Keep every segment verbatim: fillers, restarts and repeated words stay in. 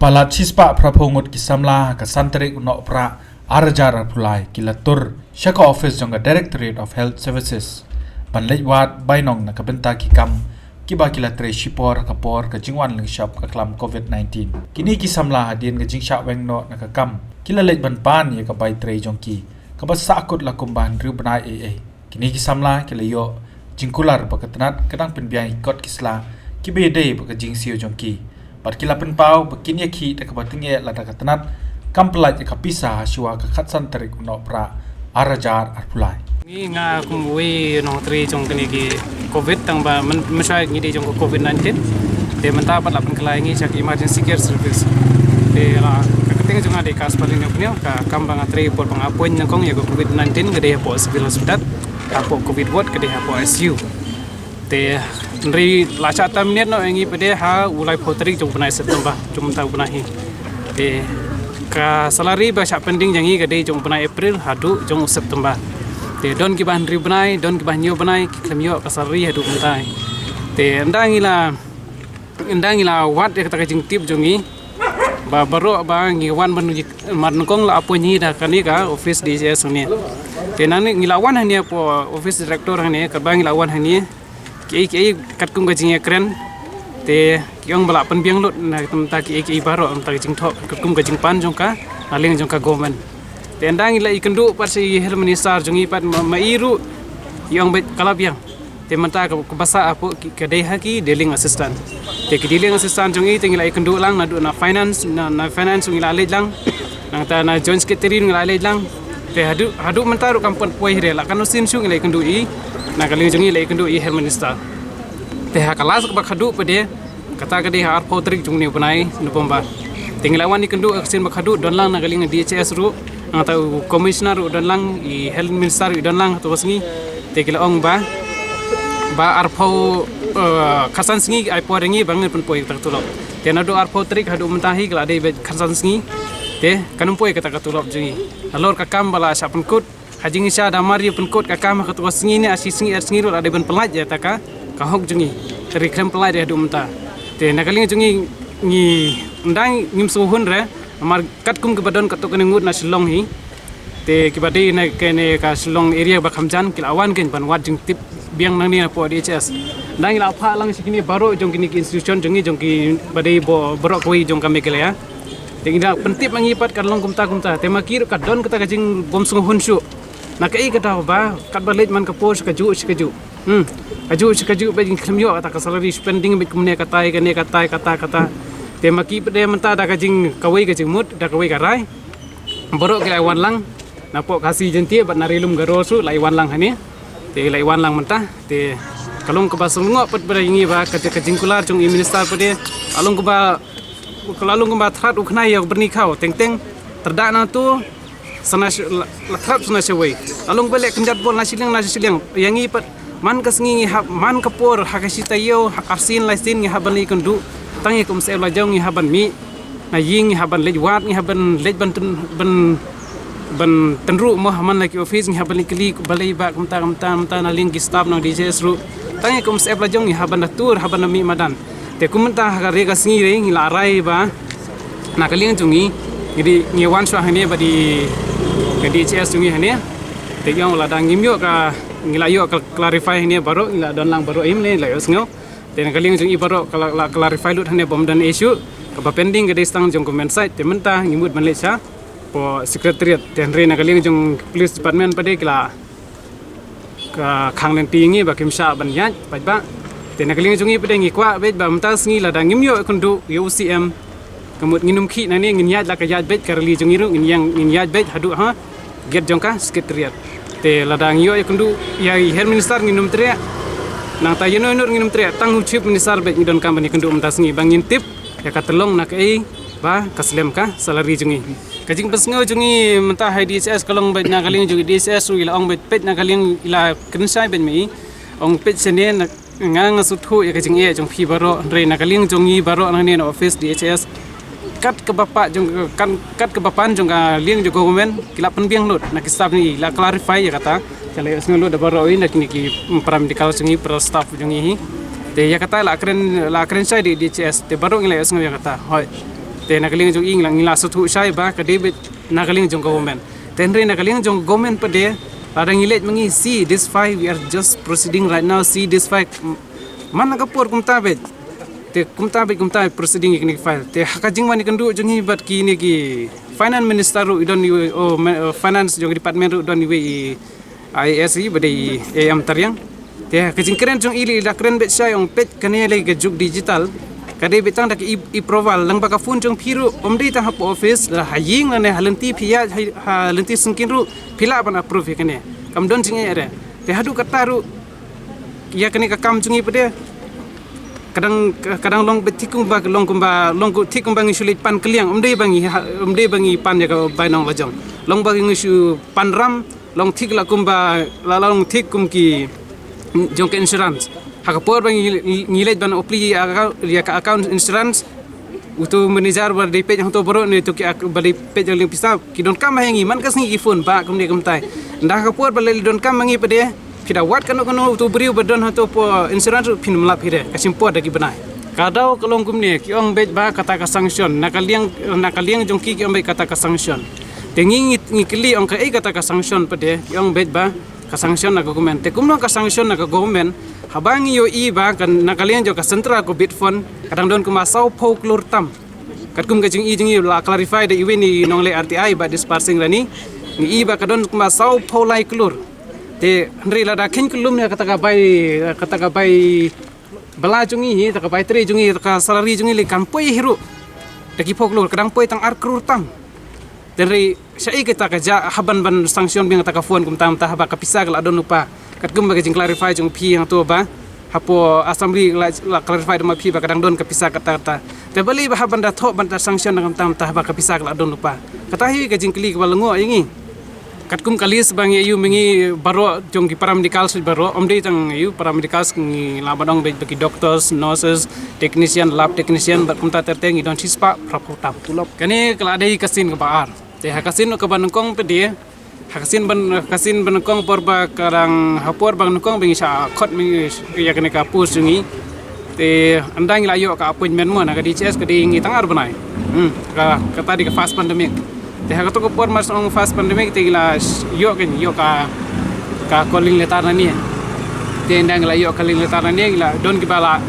Palat shispah phraphew ngut ki samla ha ka san tarik u Nohprah ar hajar arphew lai ki la tur sha ka office jong ka Directorate of Health Services ban leit wad bainong na ka bynta ki kam kiba ki la trei shipor ha ka por ka jingwan lyngshop ka klam covid nineteen. Kine ki samla hadien ka jingshah weng noh na ka kam ki la leit ban pan ïa ka bai trei jong ki kaba sahkut la kumba hynriew bnai ei ei. Kine ki samla ki la ïoh jingkular ba ka tnat ka dang pynbiang ïa ki kot ki sla kiba ïadei bad ka jingsiew jong ki. Bad ki la pynpaw ba kin ïakhih da kaba tyngeh lada ka tnat kam pyllait ïa ka pisa ha shuwa ka khatsan tarik u Nohprah ar hajar arphew lai. Ngi nga kum uwei u nongtrei jong kine ki covid tang ba myn-, mynshuwa ngi dei jong ka covid nineteen. Te mynta pat la pynkylla ïa ngi sha ka emergency care service. Te la ka kyrteng jong nga dei Kasper Lin Upnyo, ka kam ba nga trei por ba nga appoint nyngkong ïa ka covid nineteen ka dei hapoh civil hospital, hapoh covid ward ka dei hapoh I C U. Te hynrei la shah terminate noh ïa ngi pat de ha u laiphew tarik jong u bnai September jong mynta u bnai hi. Te ka salary ba shah pending jong ngi ka dei jong u bnai April haduh jong u September. Te don kiba hynriew bnai, don kiba hynñiew bnai ki khlem ïoh ka salary haduh mynta hi. Te ynda ngi la, ynda ngi la wad ïa kata ka jingtip jong ngi ba baroh ba ngi wan ban, mar nyngkong la appoint ïa ngi da kane ka office D H S hangne. Te nangne ngi la wan hangne hapoh office director hangne, katba ngi la wan hangne kiei kiei katkum ka jingïakren. Te ki ong ba la pynbiang lut na ka bynta kiei kiei baroh na ka bynta ka jingthoh katkum ka jingpan jong ka, na liang jong ka government. Te ynda ngi la ïakynduh pat sha i health minister jong ngi pat ma, ma i ruh i ong beit ka la biang. Te mynta ka, kaba sah hapoh ki, ka dei ha ki dealing assistant. Te ki dealing assistant jong i te ngi la ïakynduh lang naduh na finance, na, na finance ngi la leit lang. Nangta na joint secretary ngi la leit lang. Te haduh, haduh mynta ruh kam pat poi hi re, la katno sien shuh ngi la ïakynduh i, na ka liang jong ngi la ïakynduh i health minister. Te ha ka last kaba khadduh pat de, kata ka dei ha arphew tarik jong une u bnai November. Te ngi la wan ïakynduh ha ka sien ba khadduh, don lang na ka liang D H S ruh, nangta u commissioner ruh don lang, i health minister ruh don lang ha kato ka sngi. Te ki la ong ba, ba arphew, eh, khatsan sngi ai por ïa ngi ba ngin pynpoi kata ka tulop. Te naduh arphew tarik haduh mynta hi ka la dei beit khatsan sngi. Te kan ym poi kata ka tulop jong ngi. Nalor ka kam ba la shah pynkut ha jingshisha, da mar ïa pynkut ka kam ha kato ka sngi ne, ar shi sngi, ar sngi ruh la dei ban pyllait ïa kata ka, ka hok jong ngi. Te ri khlem pyllait ïa haduh mynta. Te na ka liang jong ngi, ngi, ynda ngim sngewhun re, namar katkum kiba don katto katne ngut na Shillong hi. Te kiba dei na kane ka Shillong area ba kham jan ki la wan kein ban wad jingtip biang nangne hapoh D H S. Ynda ngi la phah lang sha kine baroh jong kine ki institution jong ngi, jong kiba dei bo-, baroh kawei jong ka Meghalaya. Te ngi da pyntip ma ngi pat ka long kumta kumta. Te ma ki ruh ka don kata ka jingbym sngewhun shuh. Na kaei ka daw ba katba leit man ka por sha kajuh sha kajuh. Hmm. Kajuh sha kajuh beit, ngi khlem ïoh kata ka salary, spending beit kumne, katai kane, katai kata kata. Te ma ki pat de mynta da ka jing kawei ka jingmut, da kawei ka rai, baroh ki la wan lang. Napoh Khasi Jaiñtia bad na Ri Lum Garo ruh la wan lang hangne. Te la wan lang mynta. Te ka long kaba sngewbha pat ba ïa ngi ba ka, ka jingkular jong i minister pat de. Ka long kaba, ka long kaba thrad u khnai ïa u byrni khaw, teng teng tyrda na tu, sa na sh-, la, la thrad sa na shawei. Ka long ba leh kynjat bol na shiliang na shiliang. Ïa ngi pat man ka sngi ngi hap, man ka por ha ka shi taïew, ha ka arsien laisien ngi hap ban leit kynduh. Tang ïa ka umsyep la jong ngi hap ban mih na ïing, ngi hap ban leit wad, ngi hap ban leit ban tyn-, ban, ban tynruh mo ha man la ki office, ngi hap ban leit kylli balei ba kumta kumta kumta na liang ki staff na D H S ruh. Tang ïa ka umsyep la jong ngi hap ban da tur, hap ban da mih madan. Te kumta ha ka re ka sngi re ngi la rai ba na ka liang jong ngi, ngi dei ngi wan shuwa hangne bad i ka D H S jong ngi hangne. Te ïa lada ngim ïoh ka, ngi la ïoh ka clarify hangne baroh, ngi la don lang baroh im ne la ïohsngew. Te na ka liang jong i baroh ka la, la clarify lut hangne bym don issue. Kaba pending ka dei tang jong government side, te mynta ngi mut ban leit sha hapoh secretariat. Te hynrei na ka liang jong police department pat de ki la ka khang lynti ïa ngi ba kim shah ban ïaid paidbah. Te na ka liang jong ngi pat de ngi kwah beit ba mynta sngi lada ngim ïoh kynduh ïa u C M, ka mut ngin ym khih nangne, ngin ïaid la ka ïaid beit, ka rally jong ngi ruh ngin ïeng, ngin ïaid beit haduh ha gate jong ka secretariat. Te lada ngi ïoh ïa kynduh ïa i health minister ngin ym treh. Nangta ïa no ïa no ngin ym treh, tang u chief minister beit ngi donkam ban ïa kynduh mynta sngi ba ngin tip ïa ka tyllong na kaei ba ka slem ka salary jong ngi. Ka jingpynsngew jong ngi mynta ha i D H S ka long beit na ka liang jong i D H S ruh i la ong beit, peit na ka liang, i la kren shai beit ma i. Ong peit shane na, nga nga sngewthuh ïa ka jingeh jong phi baroh, hynrei na ka liang jong ngi baroh nangne na office D H S, kat kaba pan jong, kat, kat kaba pan jong ka liang jong government ki la pynbiang lut na ki staff jong ngi, la clarify ïa kata. Te la ïohsngew lut da baroh i na kine ki, mm, paramedical jong ngi, para staff jong ngi hi. Te ïa kata la kren, la kren shai da i D H S, te baroh ngi la ïohsngew ïa kata. Hooid. Te na ka liang jong i ngi la, ngi la sngewthuh shai ba ka dei beit na ka liang jong government. Te hynrei na ka liang jong government pat de, lada ngi leit ma ngi, see this file, we are just proceeding right now, see this file. Man la ka por kumta beit. Te kumta beit, kumta beit proceeding ïa kine ki file. Te ha ka jingwan ïakynduh jong ngi bad kine ki finance minister ruh i don iwei, oh, ma-, oh, finance jong department ruh don iwei i IAS i ba dei i A M Tariang. Te ka jingkren jong i lei, i la kren beit shai, ong peit kane lei ka juk digital. Ka dei beit tang da ka e-, e-approval, lyngba ka phone jong phi ruh, ym dei tang hapoh office, la ha ïing lane ha lynti phi ïaid, ha, ha lynti syngkien ruh phi lah ban approve ïa kane. Kam don jingeh re. Te haduh katta ruh ïa kane ka kam jong ngi pat de, ka dang, ka dang long beit thik kumba, long kumba, long ku-, thik kumba ngi shu leit pan kylliang, ym dei ba ngi ha, ym dei ba ngi pan ïa ka bainong lajong. Long ba ngi shu pan ram, long thik la kumba, la, la long thik kum ki jong ka insurance. Ha ka por ba ngi, ngi leit ban apply ïa ka, ïa ka account insurance, uto u manager ba dei peit hangto baroh ne uto ki ak-, ba dei peit ïa ka liang pisa, ki donkam ha ngi man ka sngi ki phone ba kumne kumtai. Ynda ha ka por ba la donkam ha ngi pat de, phi da wad kano kano uto u briew ba don hangto hapoh insurance ruh phin ym lap hi re, ka shim por da ki bnai. Ka daw ka long kumne, ki ong beit ba kata ka sanction, na ka liang, na ka liang jong ki ki ong beit kata ka sanction. Te ngi, ngi, ngi kylli ong kaei kata ka sanction pat de, ki ong beit ba ka sanction na ka government. Te kumno ka sanction na ka government, haba ngi ïohi ba ka, na ka liang jong ka Central COVID Fund, ka dang don kumba sawphew klur tam. Katkum ka jing-i jong ngi la clarify da iwei i nongleh R T I Bah Dispar Sing Rani, ngi i ba ka don kumba sawphew lai klur. Te hynrei lada kheiñ khlem ïa kata ka bai, kata ka bai bylla jong ngi, kata ka bai trei jong ngi, kata ka salary jong ngi lei kam poi hi ruh da ki phew klur, ka dang poi tang ar klur tam. Te hynrei shaei kata ka jia haba ban sanction biang kata ka fund kumta, kumta haba ka pisa ka la don lypa. Katkum ba ka jing clarify jong phi hangto ba hapoh Assembly la, la clarify da ma phi ba ka dang don ka pisa kata kata. Te balei ba haba da thoh ban da sanction da kumta, kumta haba ka pisa ka la don lypa. Kata hi ka jingkylli kaba lyngngoh ïa ngi. Katkum ka list ba ngi ïohi ma ngi baroh jong ki paramedicals baroh, ym dei tang ïohi paramedicals, ngi lah ban ong beit ba ki doctors, nurses, technician, lab technician bad kumta ter ter ngi don shispah phraphew tam. Kane ka la dei ka sien kaba ar. Te ha ka sien kaba nyngkong pat de, ha ka sien ban, ka sien ba nyngkong por ba ka dang, ha por ba nyngkong ba ngi shah khot ma ngi ïa kane ka post jong ngi. Te ynda ngi la ïoh ka appointment mo na ka D H S ka dei ngi tang ar bnai. Hmm, ka, kata dei ka first pandemic. Te ha kato ka por mar shu ong first pandemic te ngi la ïoh ka, ïoh ka, ka calling letter na ne. Te ynda ngi la ïoh ka calling letter na ne ngi la don kiba la,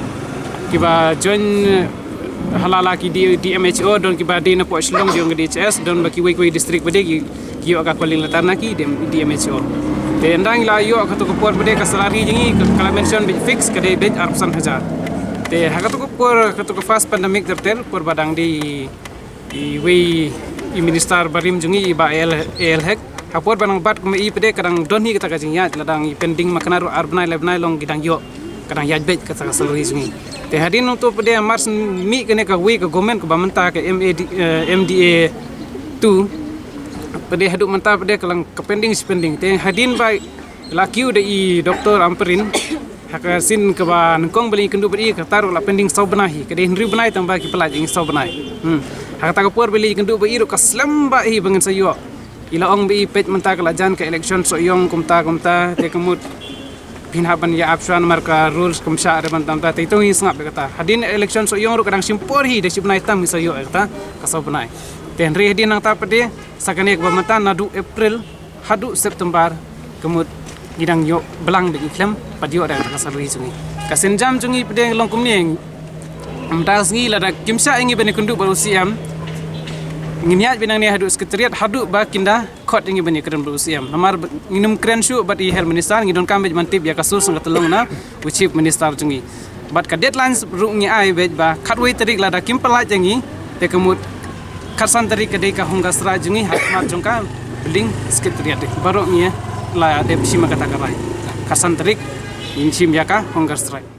kiba join, eh, ha la la ki D-, D M H O, don kiba dei na poh Shillong jong ka D H S, don ba kiwei kiwei district ba dei ki, ki ïoh ka calling letter na ki D M, D M H O. Te ynda ngi la ïoh kato ka por pat de ka salary jong ngi ka, ka la mention beit fix ka dei beit arphew san hajar. Te ha kato ka por, kato ka first pandemic ter ter por ba dang dei iwei i minister barim jong ngi i Bah A L, A L Hek. Ha por ba nang bat kum i pat de ka dang don hi kata ka jingïaid, la dang i pending ma kane ruh ar bnai lai bnai long ki dang ïoh, ka dang ïaid beit kata ka salary jong ngi. Te hadien hangto pat de mar shu mih kane kawei ka government kaba mynta ka M A D, eh, M D A two. Pat de haduh mynta pat de ka long ka pending shi pending. Te hadien ba la kiew da i Doctor Ampareen, ha ka sien kaba nyngkong ba la ïakynduh bad i kata ruh la pending saw bnai hi, ka dei hynriew bnai tang ba ki pyllait ïa ngi saw bnai. Hmm. Ha kata ka por ba la ïakynduh bad i ruh ka slem bha hi ba ngin sa ïoh. I la ong bad i peit mynta ka la jan ka election sohïong kumta kumta, te ka mut phin hap ban ïa ap shuwa namar ka rules kam shah re ban tam ta, te ito ngi sngap ïa kata. Hadien election sohïong ruh ka dang shim por hi, da shi bnai tam ngi sa ïoh ïa kata ka saw bnai. Te hynrei hadien nangta pat de sa kane kaba mynta naduh April haduh September, ka mut ngi dang ïoh blang beit ngi khlem pat ïoh da ka salary jong ngi. Ka sienjam jong ngi pat de long kumne, mynta ka sngi lada kim shah ïa ngi ban ïakynduh bad u C M, ngin ïaid beit nangne haduh secretariat haduh ba kin da khot ïa ngi ban ïakren bad u C M. Namar ba ngin ym kren shuh bad i health minister, ngi donkam beit ban tip ïa ka sur sngewtyllong na u chief minister jong ngi. Bad ka deadline ruh ngi ai beit ba khatwei tarik lada kim pyllait ïa ngi, te ka mut khatsan tarik ka dei ka hunger strike jong ngi ha khmat jong ka building secretariat. Baroh ngi la dep shim ïa kata ka rai. Khatsan tarik ngin shim ïa ka hunger strike.